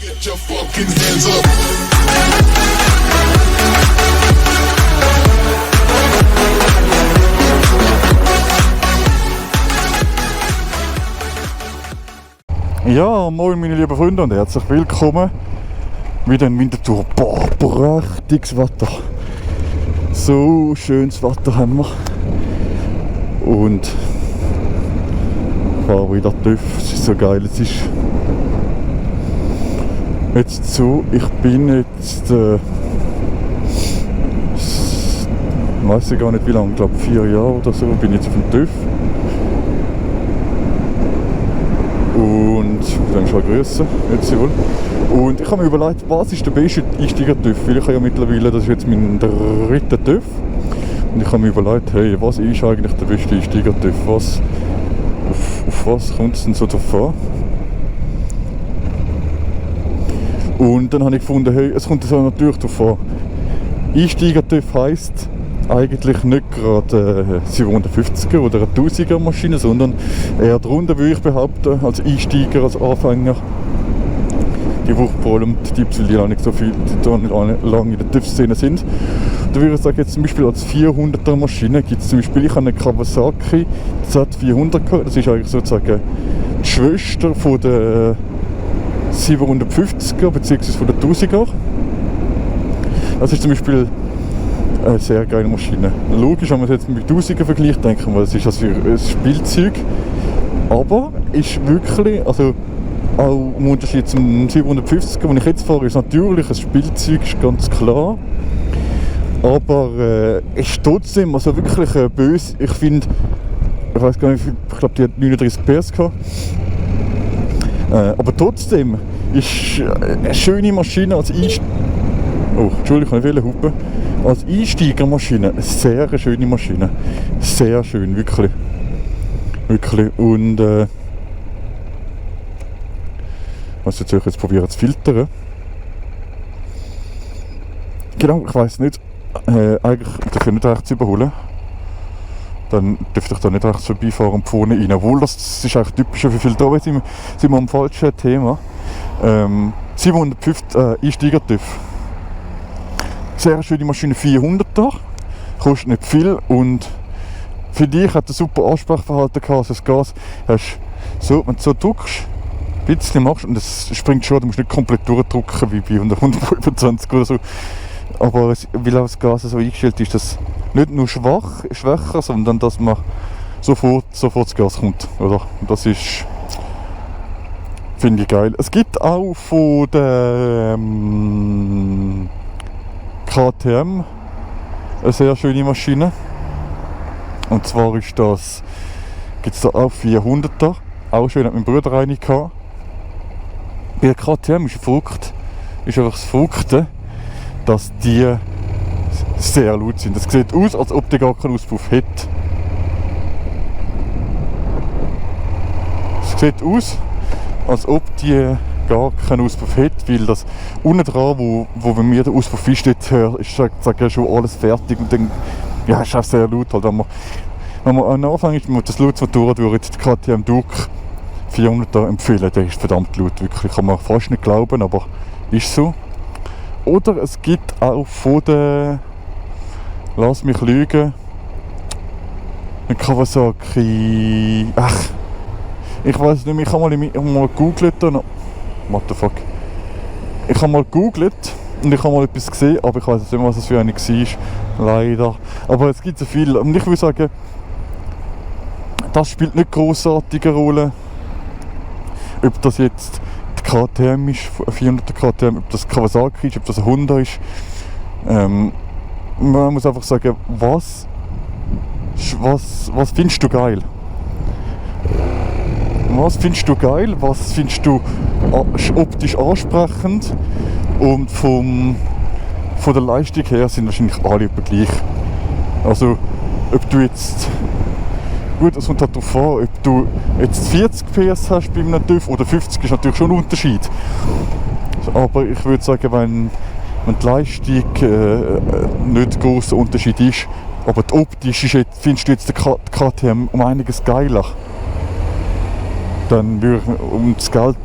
Get your fucking hands up. Ja, moin meine lieben Freunde und herzlich willkommen wieder in Winterthur. Boah, prächtiges Wetter. So schönes Wetter haben wir. Und ich fahre wieder TÜV, es ist so geil. Es ist jetzt so, ich bin jetzt, ich weiß gar nicht wie lange, ich glaube 4 Jahre oder so, bin ich jetzt auf dem TÜV. Und dann schon grüßen, jetzt wohl. Und ich habe mir überlegt, was ist der beste Einsteiger-TÜV? Weil ich habe ja mittlerweile, das ist jetzt mein 3. TÜV. Und ich habe mir überlegt, hey, was ist eigentlich der beste Einsteiger-TÜV? Auf was kommt es denn so drauf an? Und dann habe ich gefunden, hey, es kommt so natürlich darauf an. Einsteiger-TÜV heisst eigentlich nicht gerade 750er oder eine 1000er Maschine, sondern eher darunter, würde ich behaupten, als Einsteiger, als Anfänger. Die braucht vor allem die Tipps, weil die noch nicht so viel, die noch nicht lange in der TÜV-Szene sind. Da würde ich sagen, jetzt zum Beispiel als 400er Maschine gibt es zum Beispiel, ich habe eine Kawasaki Z400 gehabt, das ist eigentlich sozusagen die Schwester von der 750er bzw. von der 1000er. Das ist zum Beispiel eine sehr geile Maschine. Logisch, wenn man es jetzt mit 1000er vergleicht, denken wir, das ist das für ein Spielzeug. Aber ist wirklich, also auch im Unterschied zum 750er, den ich jetzt fahre, ist natürlich ein Spielzeug, ist ganz klar. Aber ist trotzdem also wirklich böse. Ich finde, ich weiß gar nicht, ich glaube, die hat 39 PS gehabt. Aber trotzdem ist eine schöne Maschine als Einsteiger. Oh, Entschuldigung, ich wollte hupen. Als Einsteigermaschine eine sehr schöne Maschine. Sehr schön, wirklich. Wirklich. Und was ich jetzt probieren zu filtern. Genau, ich weiss nicht. Eigentlich darf ich nicht rechts überholen. Dann dürfte ich da nicht rechts vorbeifahren und vorne rein. Obwohl, das ist eigentlich typisch für viel. Da sind wir am falschen Thema. 750 Einsteiger-TÜV. Sehr schöne Maschine, 400er. Kostet nicht viel und für dich hat ein super Ansprechverhalten gehabt. Also das Gas hast so, wenn du so drückst, ein bisschen machst und es springt schon, du musst nicht komplett durchdrücken wie bei 125 oder so. Aber weil auch das Gas so eingestellt ist, dass nicht nur schwächer, sondern dass man sofort das Gas kommt. Oder? Und das ist, finde ich geil. Es gibt auch von der KTM eine sehr schöne Maschine. Und zwar ist das, gibt es da auch 400er. Auch schön, hat mein Bruder eine gehabt. Bei der KTM ist einfach das Verrückte, dass die sehr laut sind. Es sieht aus, als ob die gar keinen Auspuff hätte. Es sieht aus, als ob die gar keinen Auspuff hat, weil das unten dran, wo bei mir der Auspuff ist, dort ist schon alles fertig und dann ja, ist auch sehr laut. Halt, wenn man am Anfang ist, das lautes Motorrad durch die KTM Duke 400er empfehlen, der ist verdammt laut, wirklich, kann man fast nicht glauben, aber ist so. Oder es gibt auch von der, lass mich lügen, eine Kawasaki, ich weiß nicht mehr, ich habe mal gegoogelt, what the fuck. Ich habe mal gegoogelt und ich habe mal etwas gesehen, aber ich weiß nicht mehr, was das für eine war, leider. Aber es gibt so viel und ich würde sagen, das spielt nicht grossartige Rolle, ob das jetzt die KTM ist, 400er KTM, ob das Kawasaki ist, ob das ein Honda ist. Man muss einfach sagen, was findest du geil? Was findest du geil? Was findest du optisch ansprechend? Und von der Leistung her sind wahrscheinlich alle etwa gleich. Also, ob du jetzt... Gut, es kommt halt darauf an, ob du jetzt 40 PS hast bei einem TÜV oder 50 ist natürlich schon ein Unterschied. Aber ich würde sagen, wenn die Leistung nicht ein grosser Unterschied ist, aber die optisch ist jetzt, findest du jetzt die KTM um einiges geiler. Dann würde ich, um das Geld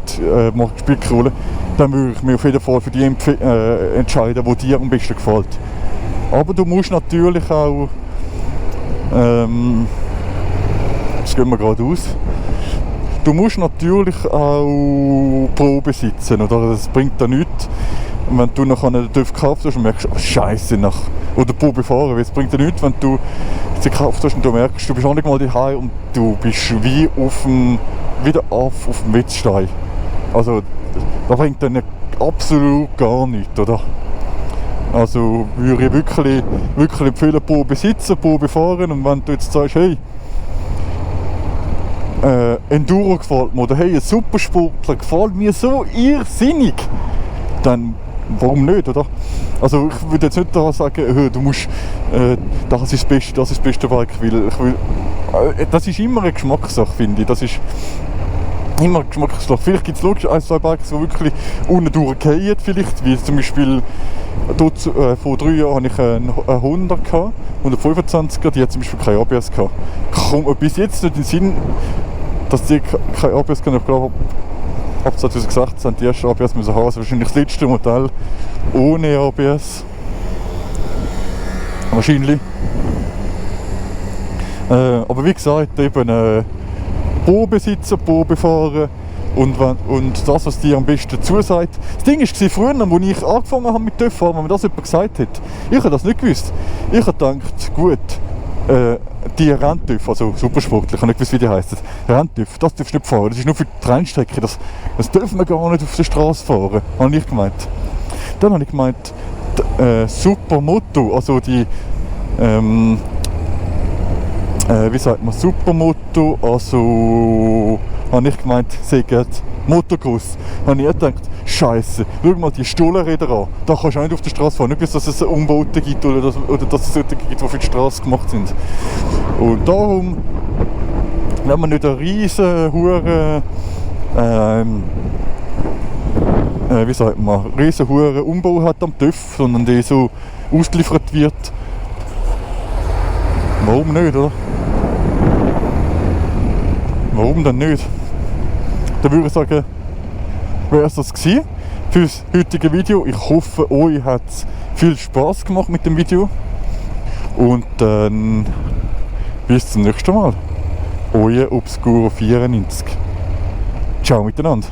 macht spielt keine Rolle. dann würde ich mich auf jeden Fall für die entscheiden, die dir am besten gefällt. Aber du musst natürlich auch, das geht mir gerade aus, du musst natürlich auch Probe sitzen, oder? Das bringt dir nichts, wenn du nachher den TÜV gekauft hast und merkst, oh, Scheiße, oder Probe fahren, weil es bringt dir nichts, wenn du sie gekauft hast und du merkst, du bist auch nicht mal daheim und du bist wie wieder auf dem Wetzstein. Also, das bringt dir absolut gar nichts, oder? Also würde ich wirklich empfehlen, Probe sitzen, Probe fahren, und wenn du jetzt sagst, hey, Enduro gefällt mir, oder hey, ein Supersportler gefällt mir so irrsinnig, dann warum nicht, oder? Also ich würde jetzt nicht daran sagen, hey, du musst, das ist das beste Bike, weil das ist immer eine Geschmackssache, finde ich. Das ist immer Geschmackssache. Vielleicht gibt es logisch ein, zwei Bikes, die wirklich unten durchgehen, vielleicht, wie zum Beispiel dort, vor 3 Jahren hatte ich einen 100 gehabt, 125er, die hat zum Beispiel kein ABS gehabt. Kommt bis jetzt nicht in den Sinn, dass die kein ABS gehabt haben. Ich glaube, ab 2016 die ersten ABS müssen haben, also wahrscheinlich das letzte Modell ohne ABS. Wahrscheinlich. Aber wie gesagt, eben Probe sitzen, Probe fahren und das, was dir am besten zusagt. Das Ding war früher, als ich angefangen habe mit TÜV fahren, wenn mir das jemand gesagt hat. Ich habe das nicht gewusst. Ich habe gedacht, gut, die Renntüv, also Supersportler, ich habe nicht gewusst, wie die heisst. Renntüv, das darfst du nicht fahren, das ist nur für die Rennstrecke, das dürfen wir gar nicht auf der Straße fahren, habe ich gemeint. Dann habe ich gemeint, Supermoto, also die, wie sagt man, Supermoto, also habe ich gemeint, sagen Motocross. Habe ich gedacht, Scheiße, schau mal die Stollenräder an, da kannst du auch nicht auf der Straße fahren, nicht, dass es Umbauten gibt oder dass es solche gibt, die für die Straße gemacht sind. Und darum, wenn man nicht einen riesen huren Umbau hat am TÜV, sondern der so ausgeliefert wird, warum nicht, oder? Warum denn nicht? Dann würde ich sagen, wäre es das gewesen für das heutige Video. Ich hoffe, euch hat es viel Spaß gemacht mit dem Video. Und dann bis zum nächsten Mal. Euer Obscuro94. Ciao miteinander.